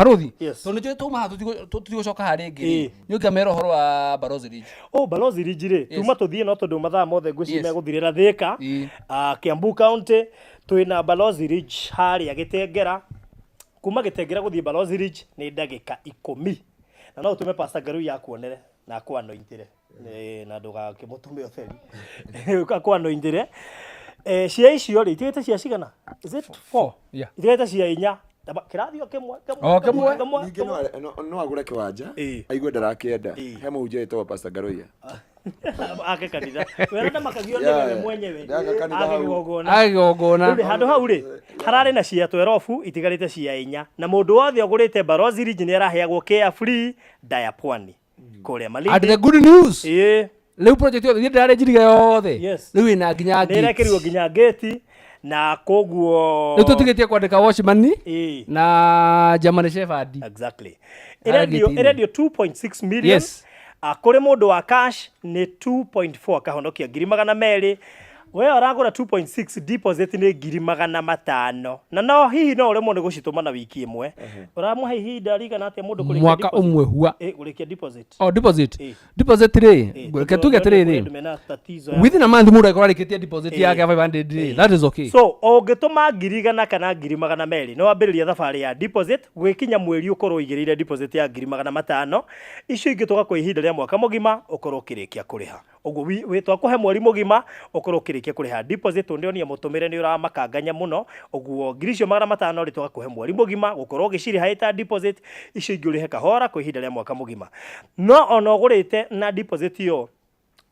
Barothi. Yes. Tondũ nĩnjũĩ twauma haha tũtigũcoka haha rĩngĩ. Ĩĩ. Nĩ ũngĩamera ũhoro wa Barozi Ridge. Oh, Balozi Ridge rĩ, tuma tũthiĩ no tondũ mathaa mothe ngwĩciria megũthirĩra Thĩka. Ah, Kiambu County twĩna Balozi Ridge harĩa Gĩtengera. Kuma Gĩtengera gũthiĩ Balozi Ridge nĩ ndagĩka 10. Na no ũtũme Pastor Ngarui akuonere na akũanointĩre. Na ndũgakĩmũtũme ũtheri. Akũanointĩre. Cia icio rĩ, itigĩte cia cigana? Is it four? Yeah. Itigĩte cia inya. Kĩrathiĩ o kĩmwe, kĩmwe, O kĩmwe. kĩmwe, Ningĩ no kĩmwe. no agũre kĩwanja, aigue ndarakĩenda, he mũhunjia wĩtagwo Pastor Ngaruiya. Ake kanitha wera ndamakagio nĩ Yeah, wewe mwenyewe. Ndaka kanitha ake hau. kĩgongona. Agĩgongona. Rĩu rĩ, handũ hau rĩ hararĩ na cia 12 itigarĩte cia inya, na mũndũ wothe ũgũrĩte Barozi Ridge nĩ araheagwo care free ndaya pwani kũrĩa And Malindi. the good news, rĩu project yothe niĩ ndĩrarĩ njiriga yothe, rĩu ĩna nginya Nĩ ĩrekĩrirwo gate. Nginya gate, na koguo Rĩu tũtigĩtie kwandĩka watchman na German Shepherd. Exactly. Harĩa Ĩrendio gate-inĩ. ĩrendio 2.6 million. Ah, kũrĩ mũndũ wa cash nĩ 2.4, akahonokia 200,000. We ũragũra 2.6, deposit nĩ 500,000, na no hihi no ũremwo nĩ gũcitũma na wiki ĩmwe. Ũramũhe ihinda rigana atĩa mũndũ kũrĩkia Mwaka deposit? ũmwe hua. Kũrĩkia deposit. Oh, deposit. Deposit rĩ, reke Tondũ tuge nĩ atĩrĩrĩ, andũ mena tatizo ya within a month mũndũ angĩkorwo arĩkĩtie deposit yake ya 500 rĩ, that is okay. So ũngĩtũma 100,000 kana 200,000, nĩ wambĩrĩria thabarĩ ya deposit. Gwĩkinya mweri ũkorwo ũigĩrĩire deposit ya 500,000. Icio ingĩ tũgakũhe ihinda rĩa mwaka mũgima ũkorwo ũkĩrĩkia kũrĩha. Ũguo twakũhe mweri mũgima ũkorwo ũkĩrĩkia kũrĩha deposit, tondũ ndĩronia mũtũmĩre nĩ ũramakanganya mũno. Ũguo ngiri icio 500 rĩ, tũgakũhe mweri mũgima gũkorwo ũgĩcirĩha ĩta deposit. Icio ingĩ ũrĩhe kahora kwa ihinda rĩa mwaka mũgima. No ona ũgũrĩte na deposit ĩyo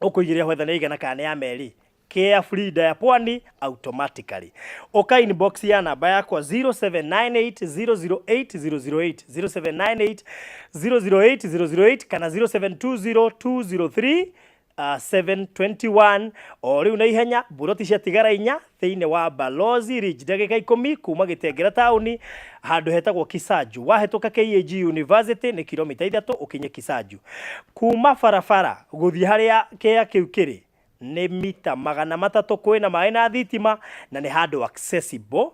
ũkũigĩrĩra whether nĩ igana kana nĩ ya merĩ, care free ya pwani automatically. Ũka inbox ya namba yakwa 0798008008, 0798008008 kana 0720 203 721 o rĩu na ihenya. Mburoti ciatigara inya thĩinĩ wa Balozi Ridge, ndagĩka 10 kuma Gĩtengera taũni, handũ hetagwo Kisaju. Wahĩtũka KAG University nĩ kilomita 3 ũkinye Kisaju. Kuma barabara gũthiĩ harĩa kĩa kĩu kĩrĩ nĩ mita 300. Kwĩna maĩ na thitima na nĩ handũ accessible,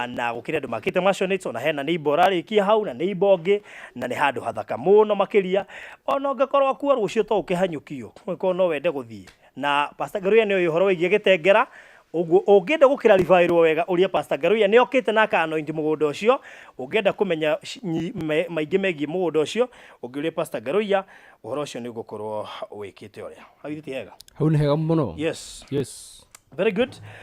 na gũkĩrĩ andũ makĩte mansionates, ona hena neighbor ũrarĩkia hau na neighbor ũngĩ, na nĩ handũ hathaka mũno makĩria. Ona ũngĩkorwo kuo rũciũ to ũkĩhanyũkio ũngĩkorwo no wende gũthiĩ. Na Pastor Ngaruiya nĩ oĩ ũhoro wĩgiĩ Gĩtengera, ũguo ũngĩenda gũkĩraribaĩrwo wega ũria Pastor Ngaruiya. Nĩ okĩte na aka-anoint mũgũnda ũcio. Ũngĩenda kũmenya maingĩ megiĩ mũgũnda ũcio, ũngĩũria Pastor Ngaruiya ũhoro ũcio nĩ ũgũkorwo wĩkĩte ũrĩa. Hau ti hega? Hau nĩ hega mũno. Yes. Very good.